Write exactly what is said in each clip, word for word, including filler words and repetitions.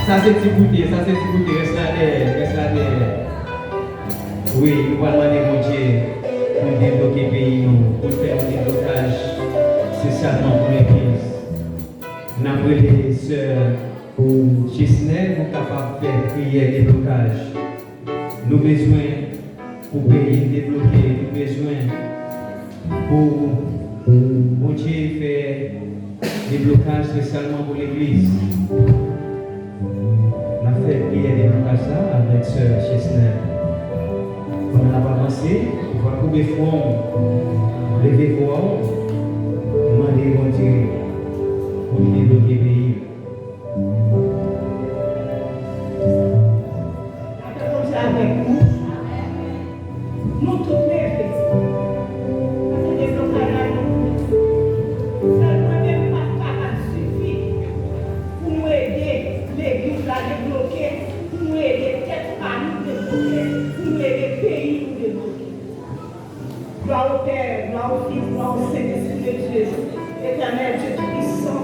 Sa se ti goute, sa se ti goute, rès la dèyè, rès la dèyè. Wi, nou pral mande Bondye pou l debloke peyi nou, pou l fè yon deblokaj espesyalman pou legliz. N ap rele sè Chesnel pou kapab fè priyè deblokaj. Nou bezwen pou peyi n debloke, nou bezwen pou Bondye fè deblokaj espesyalman pou legliz. N ap fè priyè deblokaj la avèk sè Chesnel. Pandan n ap avanse, ou va koube fwon w, leve vwa w, mande Bondye pou l debloke peyi w. Lapè Bondye avèk nou. Nou tout leve. Paske deblokaj la nou tout. Sèl mwen menm pa t kapab sifi pou nou ede legliz la debloke, pou nou ede tèt pa nou debloke, pou nou ede peyi nou debloke. Glwa o Pè, glwa o Fis, glwa o Sentespri de Dye. Etènèl Dye Toupisan,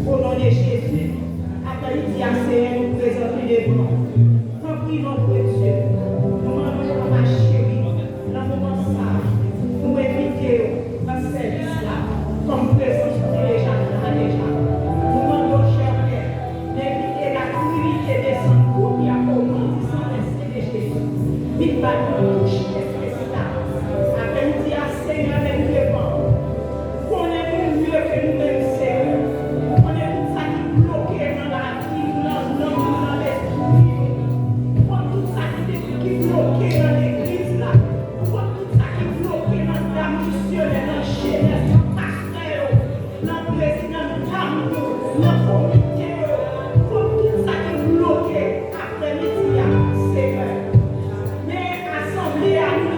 o non de Jezi, apre midi a, Senyè, nou prezante devan w. Tanpri, non de Dye, nou mande w, Papa cheri, nan moman sa a, nou envite w nan sèvis la, kòm prezans ou te deja la deja. Nou mande w, chè Pè, envite la Trinite desann kounye a, o non di san de Jezi. Vin ba nou yon touch espesyal. Aprèmidi a, Senyè, men nou devan ou. Ou konnen nou mye ke nou menm, Senyè. Ou konnen tout sa ki bloke nan lavi nou, nan nanm nou, nan lespri nou. Ou konn tout sa ki, ki bloke nan legliz la. Ou konn tout sa ki bloke nan dam misyonè, nan jenès, nan pastè yo, nan prezidan dam yo, nan komite yo. Ou konn tout sa ki bloke aprèmidi a, Senyè. Men asanble a, nou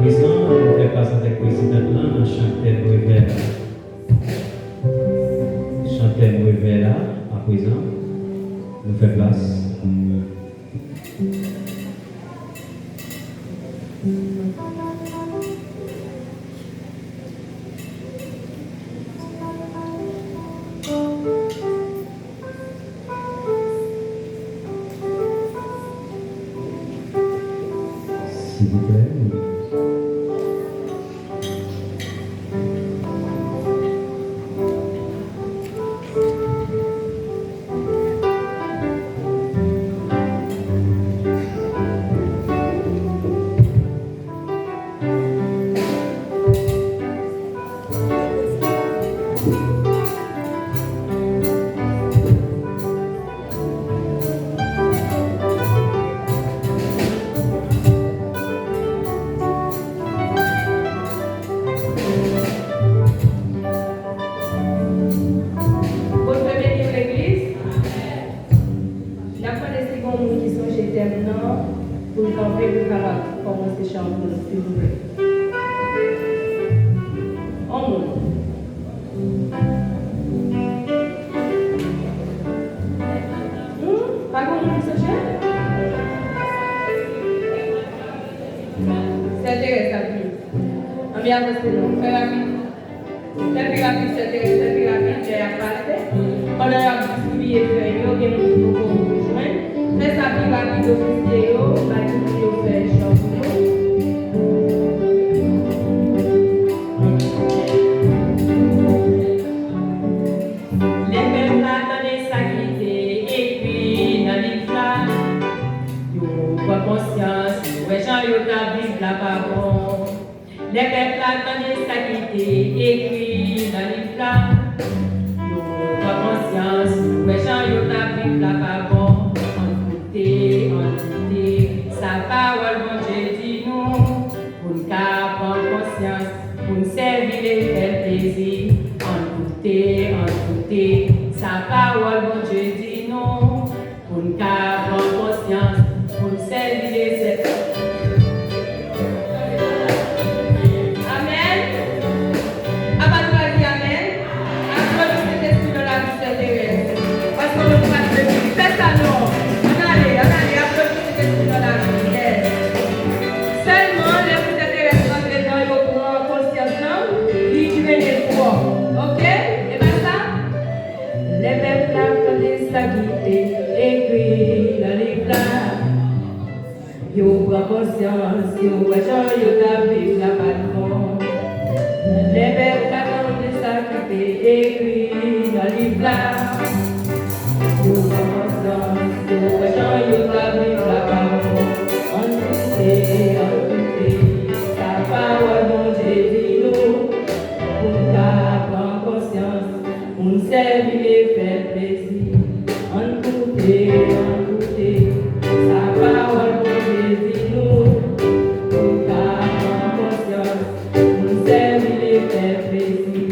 Prezan, nou fè plas avèk prezidan lan nan chan tèm revè la. Chan tèm revè la, aprezan, nou fè plas. Silvouplè. Bondye beni w, legliz. N ap mande si gen yon moun ki sonje tèm nan pou l kanpe pou l kapab kòmanse chan pou nou, silvouplè. On moun. Hmm? Pa gen moun ki sonje? Sè Terèz ap vini. Ann avanse non. Fè rapid. Fè pi rapid, sè Terèz, fè pi rapid, lè y ap pase. Pandan y ap distribiye fèy yo, gen moun ki poko jwenn. Fè sa pi rapid, ofisye yo, bay tout moun yo fèy chan pou yo. Lè pèp la tande sa ki te ekri nan liv la, yo pran konsyans, yo wè jan yo t ap viv la pa bon. Lè pèp la tande sa ki te ekri nan liv la, yo pran konsyans, yo wè jan yo t ap viv la pa bon. Ann koute, ann koute sa pawòl Bondye di nou. Pou n ka pran konsyans, pou n sèvi l e fè l plezi. Ann koute, ann koute sa pawòl Bondye di nou. Pou n ka pran konsyans, pou n sèvi l e sè-, Amèn. Apa nou pa di amèn? Aplodi Sentespri nan lavi Sè Terèz. Paske nou pa dwe fè sa non. Ann ale, ann ale, aplodi Sentespri nan lavi. Yes. Sèlman, lè pou Sè Terèz rantre nan yo pran konsyans lan, li drennen twòp. Oke? E pa sa? Lè pèp la tande sa ki te ekri nan liv la. Yo pran konsyans, yo wè jan yo t ap viv la pa t bon. Lè pèp la tande sa ki te ekri nan liv la, yo pran konsyans, yo wè jan yo t ap viv la pa t bon. Ann koute, ann koute sa pawòl Bondye di nou, pou n ka pran konsyans. Pou n sèvi l e fè l plezi. Ann koute, ann koute sa pawòl Bondye di nou. Pou n ka pran konsyans, pou n sèvi l e fè l plezi.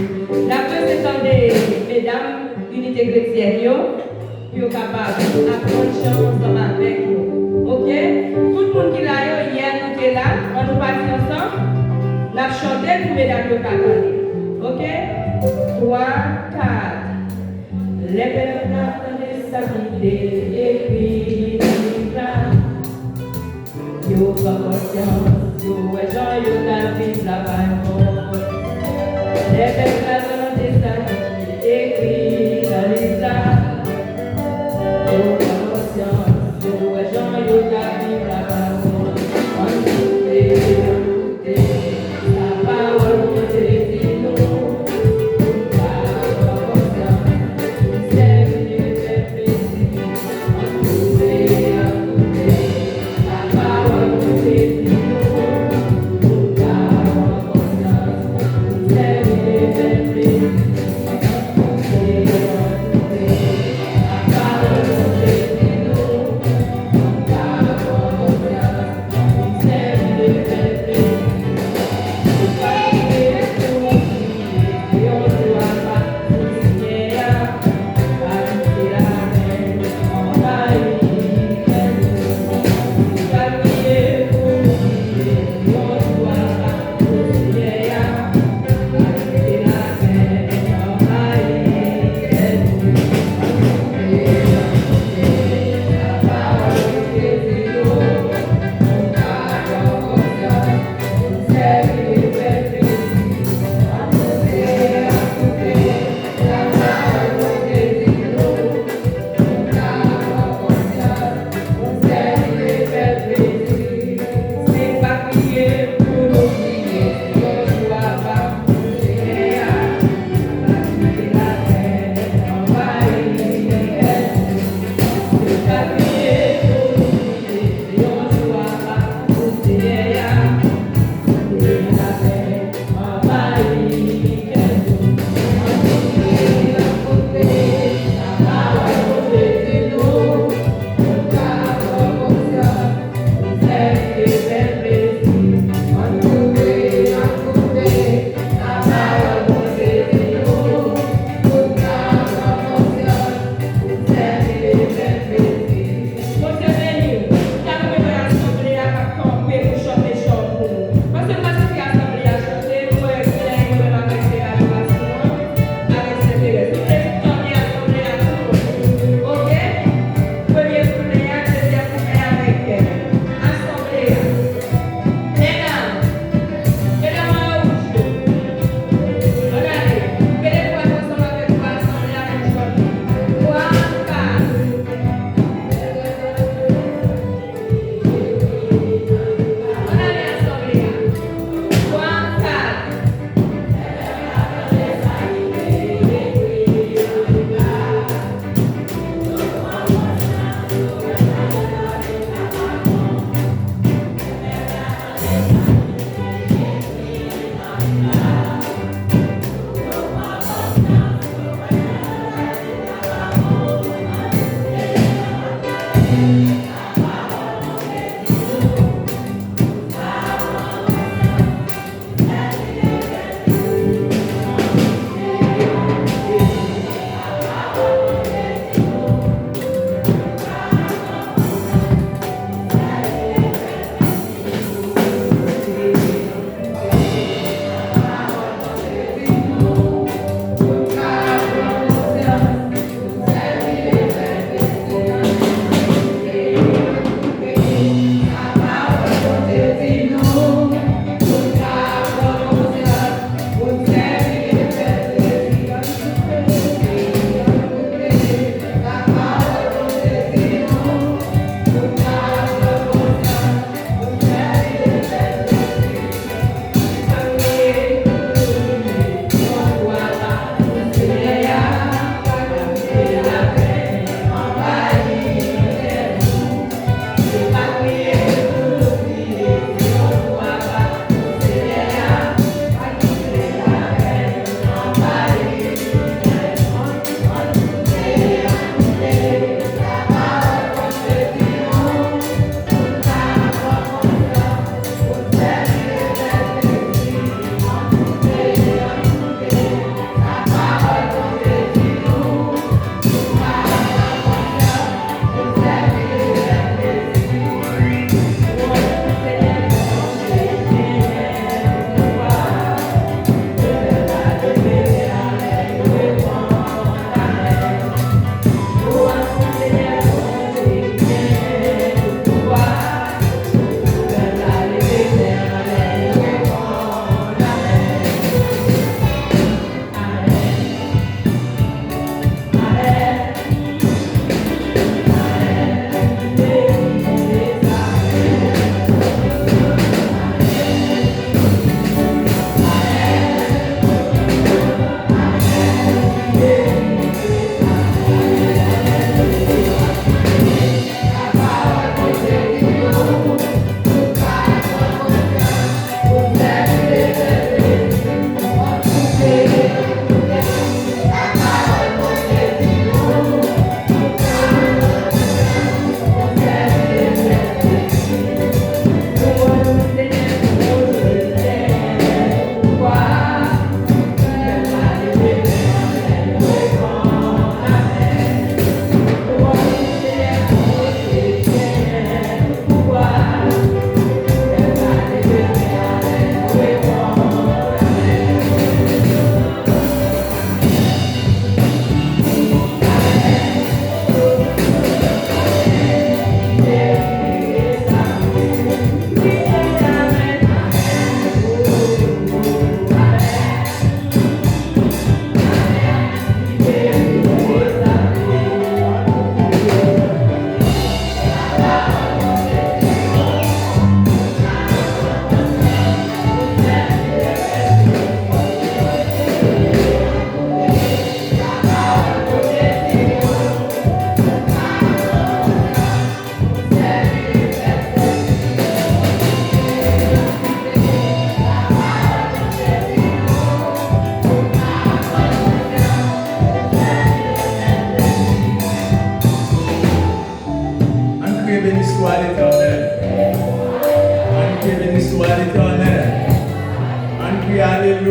N ap bezwen tande medam inite kretyèn yo, pou yo kapab aprann chan ansanm avèk nou. Oke? Tout moun ki la yo, yè nou te la, ann nou pati ansanm. N ap chante pou medam yo ka tande. Oke? Twa, kat. Lè pèp la tande sa ki te ekri nan liv la, yo pran konsyans, yo wè jan yo t ap viv la pa t bon. Lè pèp la tande sa ki te ekri nan liv la, yo pran konsyans, yo wè jan yo t ap viv la pa t bon. Ann koute, ann koute. Sa pawòl Bondye di nou, pou n ka pran konsyans, pou n sèvi l e fè l plezi. Ann koute, ann koute. Sa pawòl Bondye di nou, pou n ka pran konsyans.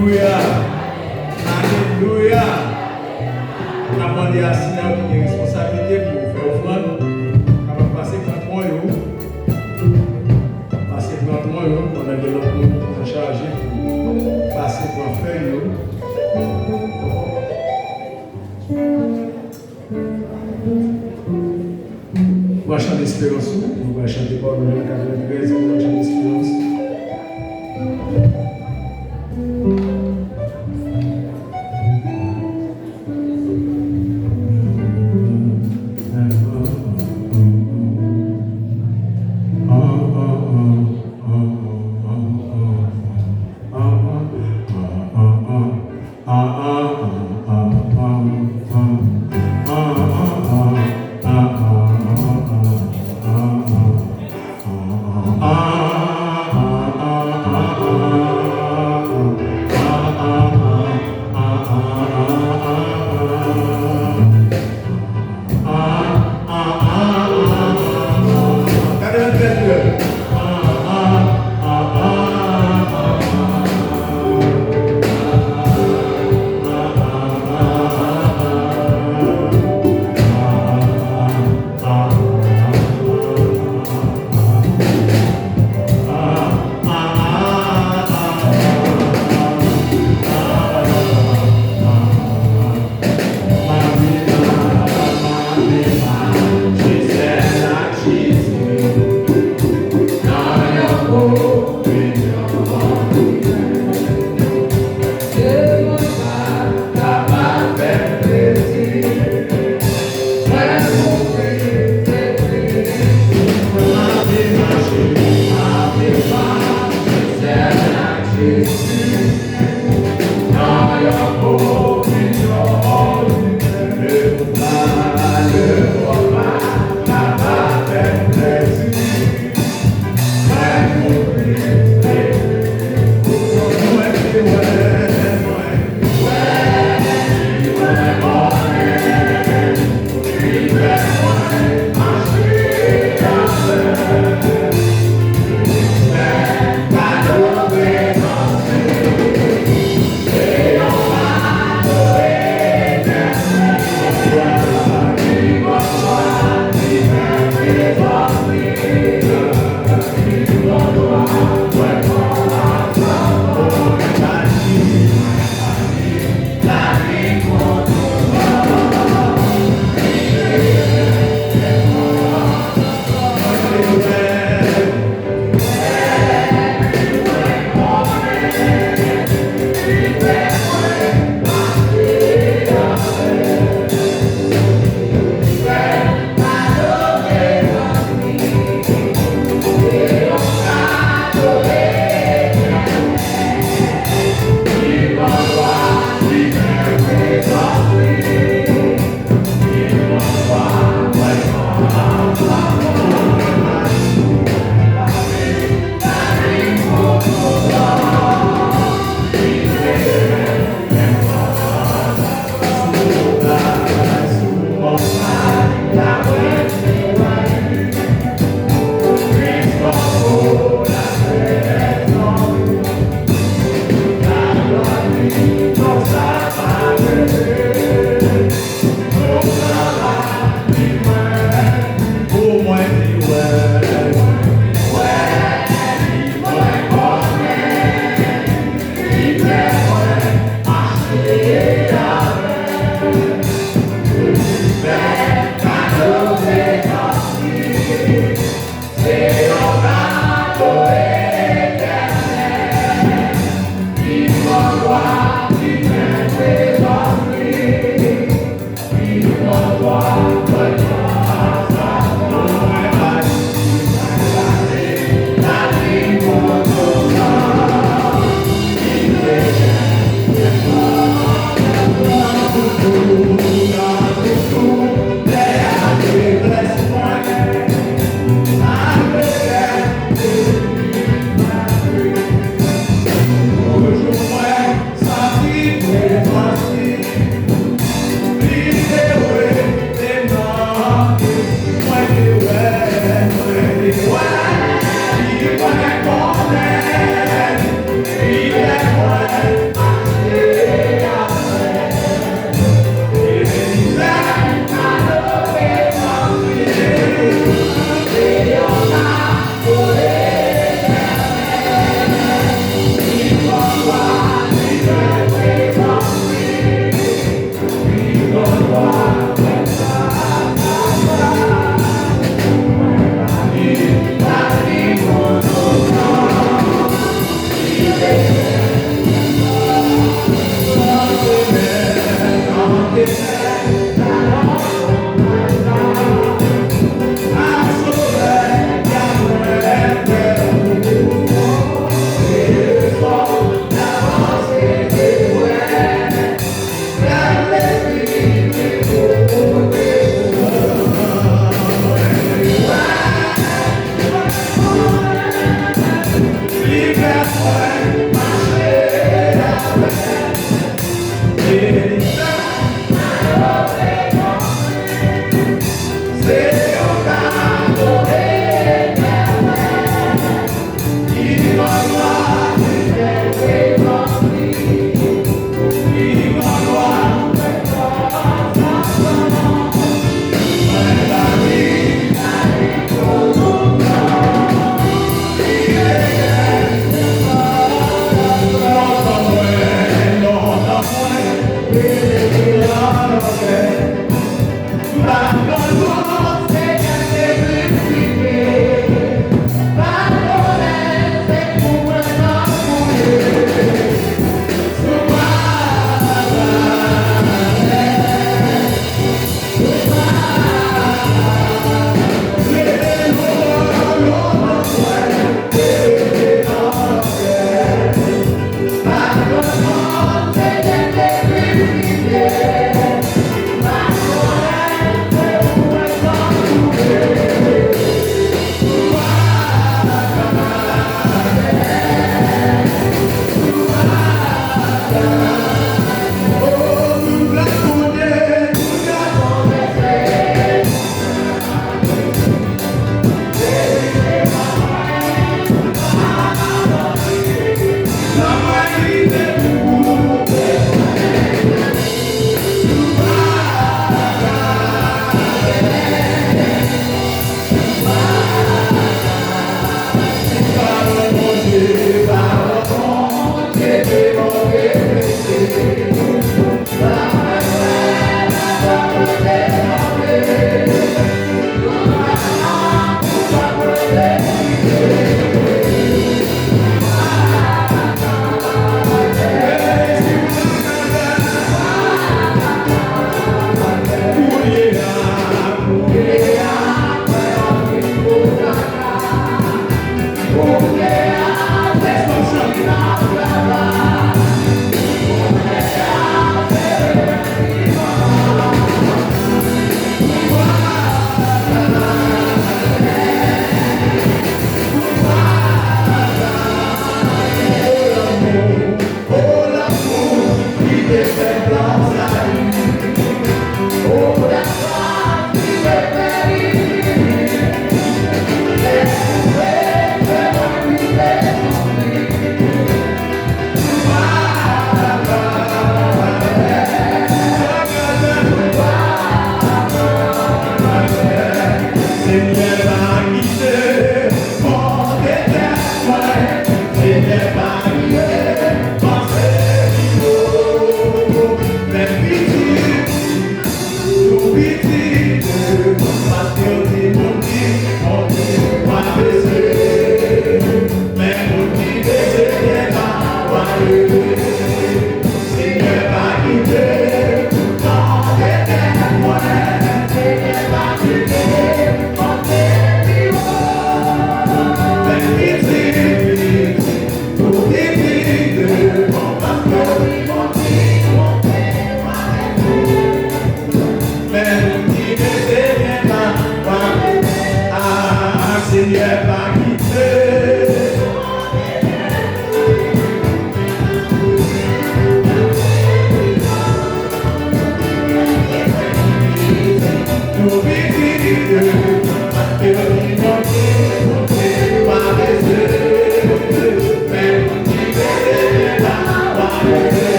Alelouya! Alelouya! N ap mande a sila yo ki gen responsablite pou yo fè ofrann, kapab pase pran tron yo. Pase pran tron yo, pandan gen lòt moun ki pran chaje pou pase pran fèy yo. Pran chan esperans ou, nou pral chante pawòl nan katreventrèz, pran chan esperans.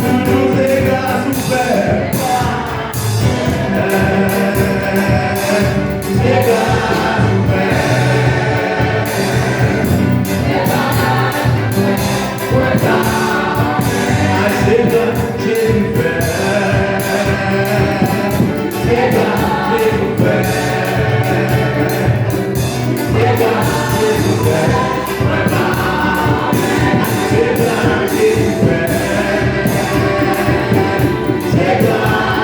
Toujou se gras ou fè. Se gras ou fè. Mwen pa, mwen pa, se gras Jezi fè. Se gras Jezi fè. Se gras Jezi fè. Mwen pa, se gras Jezi fè. Se gras ou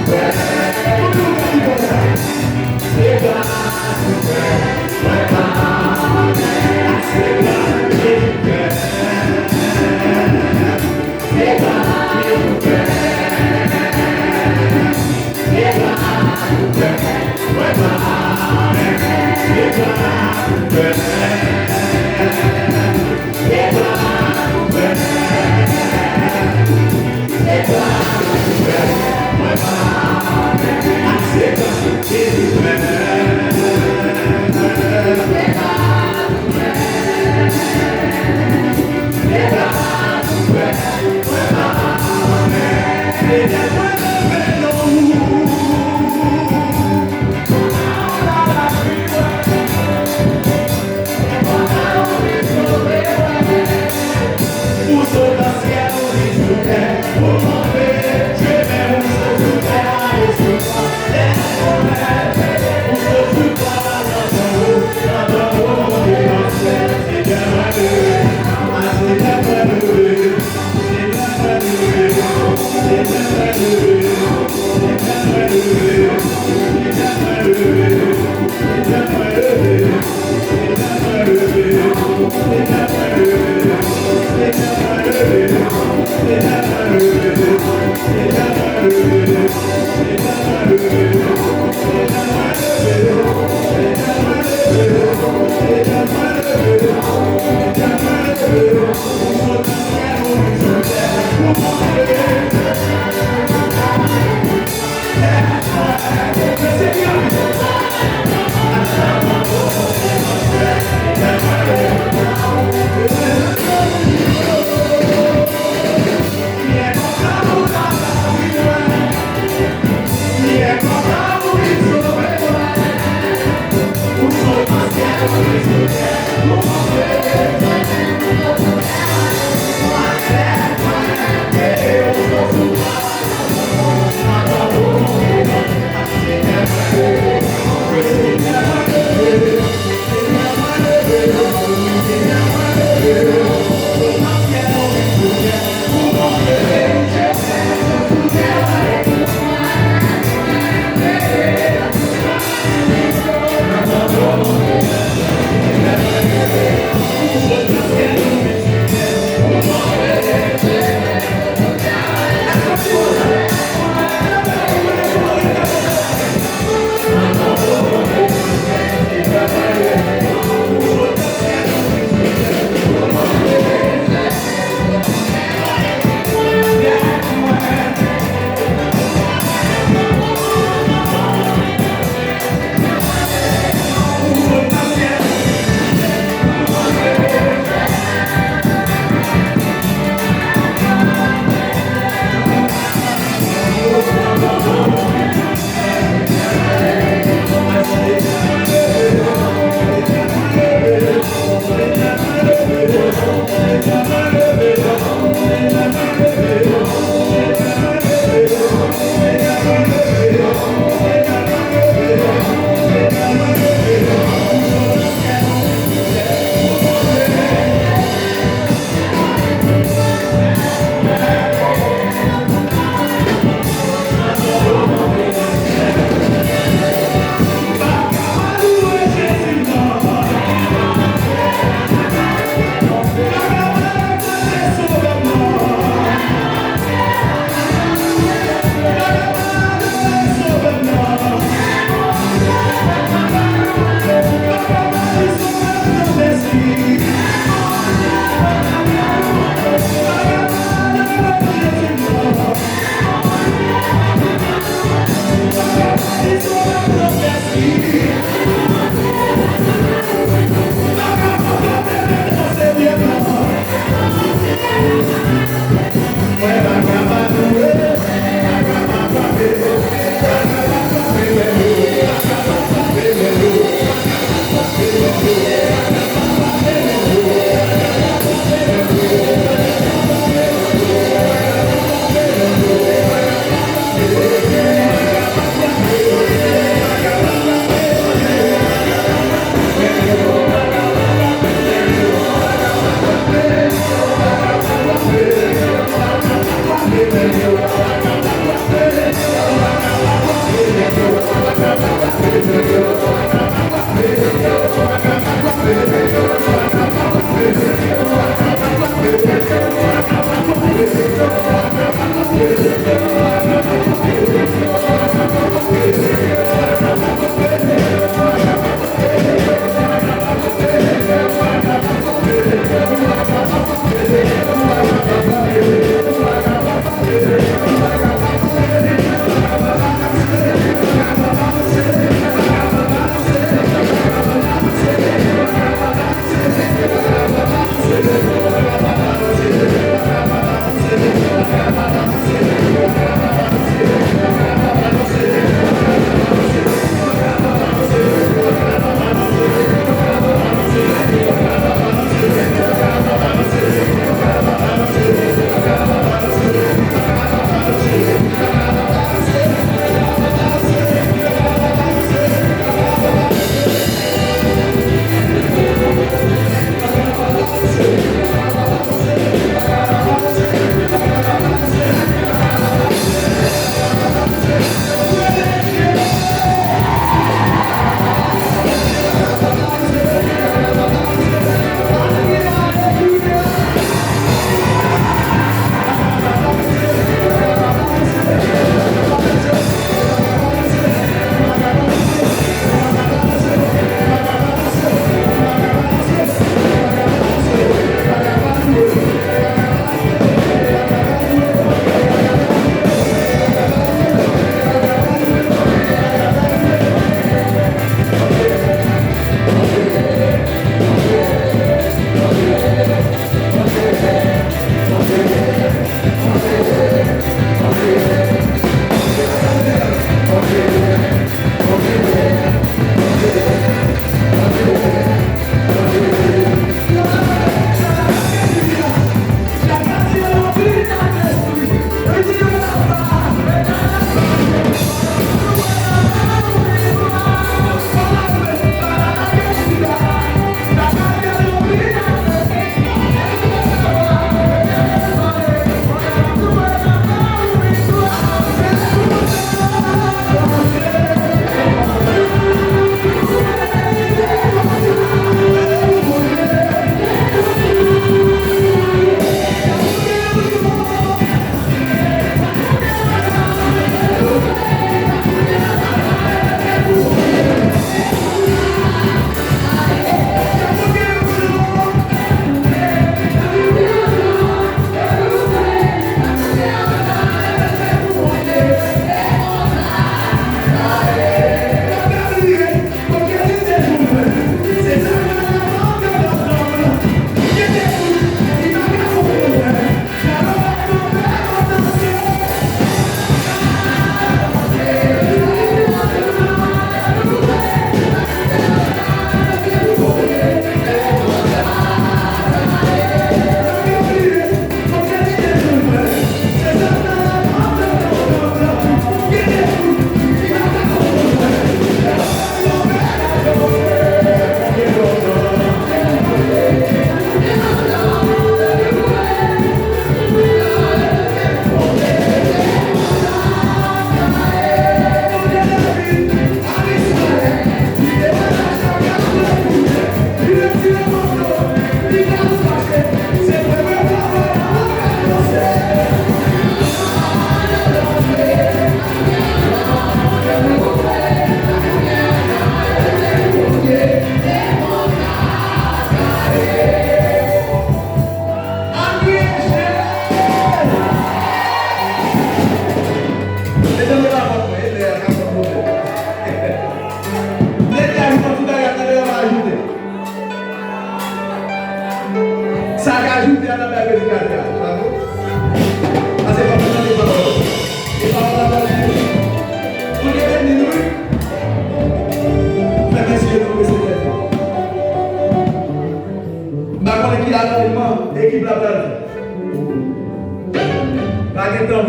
fè.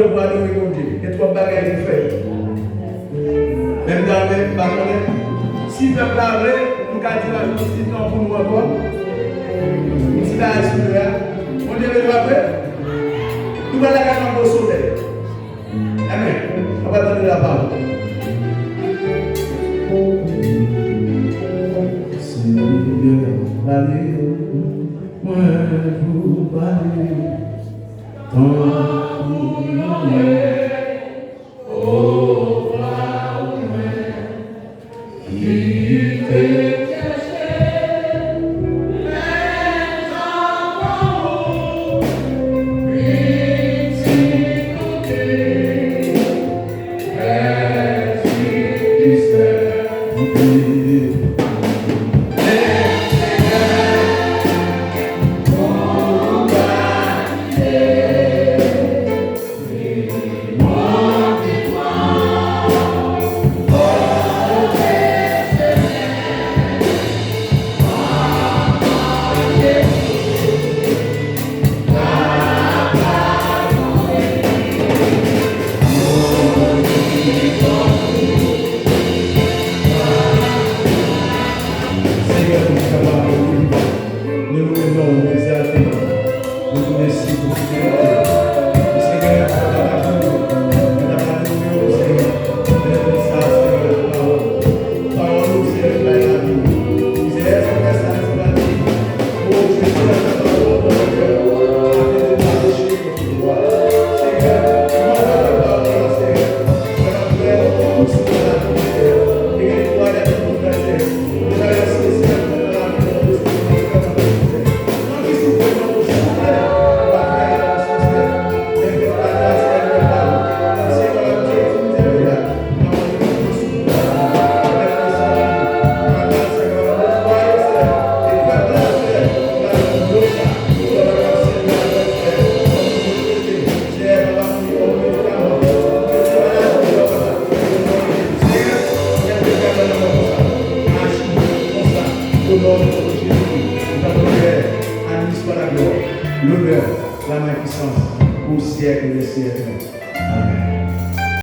Pou adore Bondye. Gen twòp bagay pou fè. Men m ta renmen, m pa konnen. Si pèp la vle, m ka di l ajoute ti tan pou nou ankò. Yon ti bagay sou lè a. Bondye vle nou apre. Nou pral lakay nan gwo solèy. Amèn. N ap tande lapawòl. Senyè, pale, mwen vle pale. Tankou yon lè, o vwa ou mwen ki te chèche, men jan pou ou vin ti koute. Senyè, pou nou kapab nou louwe non w, egzalte non w. Nou di w mèsi pou fidelite w. Senyè, nou t ap adore w, nou t ap adore w, Senyè. Lè nou sa, Senyè, pawòl ou, pawòl ou, Senyè, ki bay lavi. Senyè, se fè sa, se pa di, o Jezi, la pawòl ou, Senyè, a fè nou pa peche. Au nom de Jésus, nous t'avons fait à Nice par la gloire, l'honneur, la magnificence au siècle des siècles. Amen.